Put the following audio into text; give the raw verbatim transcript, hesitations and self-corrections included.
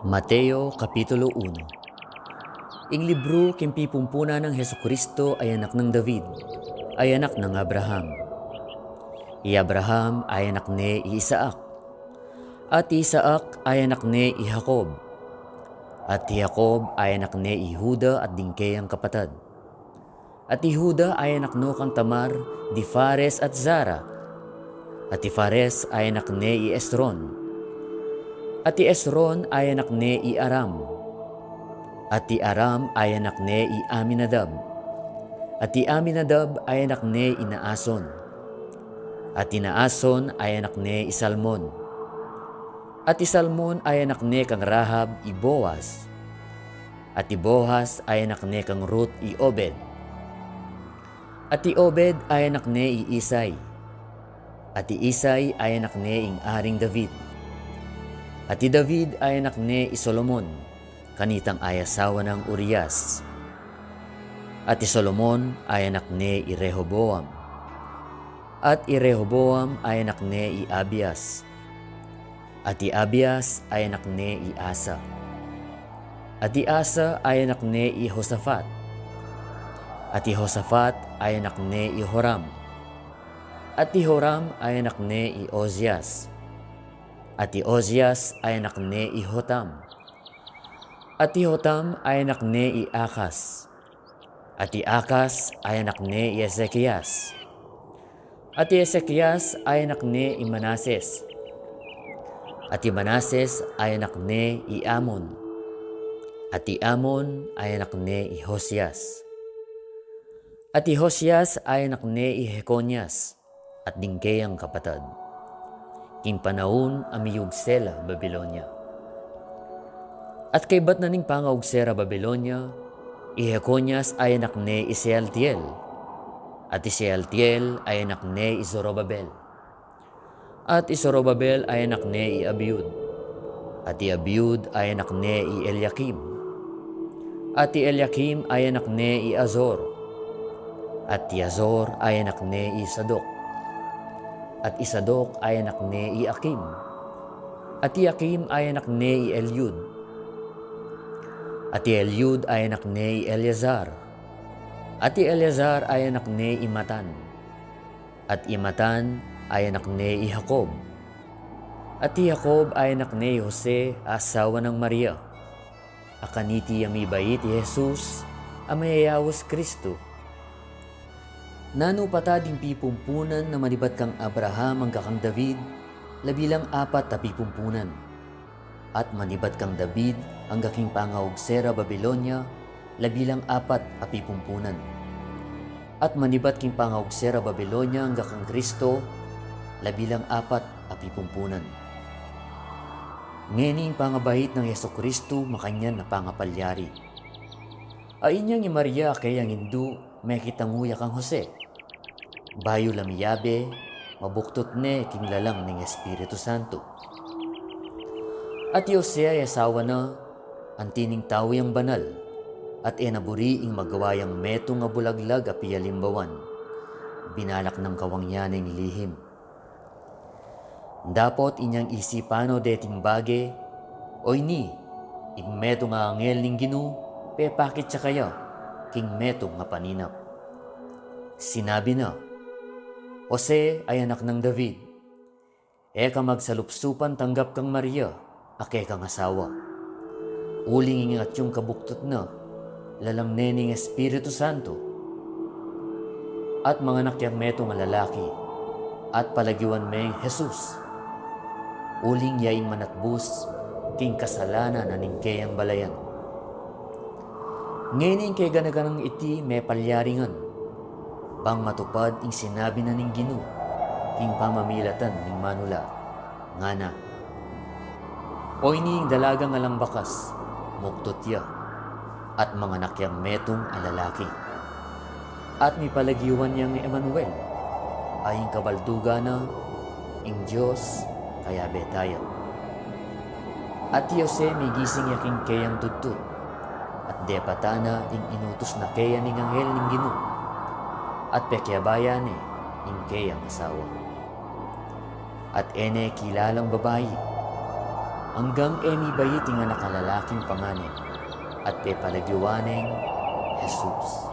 Mateo Kapitulo uno. Ing libru king pipumpunan nang Jesucristo ay anak nang David, ay anak nang Abraham. I Abraham ay anak ne i Isaac, at i Isaac ay anak ne i Jacob, at i Jacob ay anak ne i Juda at ding keyang kapatad. At i Juda ay anak no kang Tamar di Fares at Zara. At i Fares ay anak ne i Esron. At i Esron ay anak ne i Aram. At i Aram ay anak ne i Aminadab. At i Aminadab ay anak ne i Naason. At i Naason ay anak ne i Salmon. At i Salmon ay anak ne kang Rahab i Boaz. At i Boaz ay anak ne kang Ruth i Obed. At i Obed ay anak ne i Isai. At i Isai ay anak ne ing Aring David. At i David ay anak ne i Solomon, kanitang ay asawa nang Urias. At i Solomon ay anak ne i Rehoboam. At i Rehoboam ay anak ne i Abias. At i Abias ay anak ne i Asa. At i Asa ay anak ne i Josafat. At i Josafat ay anak ne i Joram. At i Joram ay anak ne i Ozias. At i Ozias ay anak ne i Jotam. At i Jotam ay anak ne i Akas. At i Akas ay anak ne i Ezekias. At i Ezekias ay anak ne i Manases. At i Manases ay anak ne i Amon. At i Amon ay anak ne i Josias. At i Josias ay anak ne i Jeconias, at ding keyang kapatad, king panaun a miyugse la Babilonia. At kaybat na ning pangaugse ra Babilonia, i Jeconias ay anak ne i Sealtiel. At i Sealtiel ay anak ne i Zorobabel. At i Zorobabel ay anak ne i Abiud. At i Abiud ay anak ne i Eliakim. At i Eliakim ay anak ne i Azor. At i Azor ay anak ne i Sadok. At i Sadok ay anak ne i Akim. At i Akim ay anak ne i Eliud. At i Eliud ay anak ne i Eleazar. At i Eleazar ay anak ne i Matan. At i Matan ay anak ne i Jacob. At i Jacob ay anak ne i Jose a asawa nang Maria, a kaniti a mibait i Jesus a mayayaus Kristu. Nanu pa ta ding pipumpunan na manibat kang Abraham angga kang David, labi lang apat a pipumpunan. At manibat kang David angga king pangaugse ra Babilonia, labi lang apat a pipumpunan. At manibat king pangaugse ra Babilonia angga kang Kristo, labi lang apat a pipumpunan. Ngeni ing pangabait nang Jesucristo makanyan a pangapalyari. A inyang i Maria a keyang indu, mekitangu ya kang Jose. Bayu la miyabe, mabuktut ne king lalang ning Espiritu Santo. At i Jose a asawa na, anti ning tau yang banal, at e na buri ing magawa yang metung a bulaglag a pialimbawan. Binalak nang kawang ya ne ing lihim. Dapot inyang isipan no deting bage, o ini, ing metung a anghel ning Ginu, pepakit ya kaya, king metung a paninap. Sinabi na, Jose a anak nang David, e ka magsalupsupan tanggap kang Maria, a kekang asawa. Uling ing atiu nang kabuktut na, lalang ne ning Espiritu Santo. At manganak yang metung a lalaki, at palagiwan meng Jesus. Uling ya ing manatbus king kasalanan na ning keyang balayan. Ngeni ing keganaganang iti mepalyari ngan, bang matupad ing sinabi na ning Ginu king pamamilatan ning manula, ngana, O ini ing dalagang alang bakas, muktut ya, at manganak yang metung a lalaki. At mipalagiwan yang Emanuel, a ing kabaldugan na, ing Dios kayabe taya. At i Jose migising ya king keyang tudtud, at depatan na ing inutus na keya ning anghel ning Ginu, at pekiabe ya ne ing keyang asawa. At e ne kilalang babai, Anggang e mibayit ing anak a lalaking panganib, at pepalagiwan neng Jesus.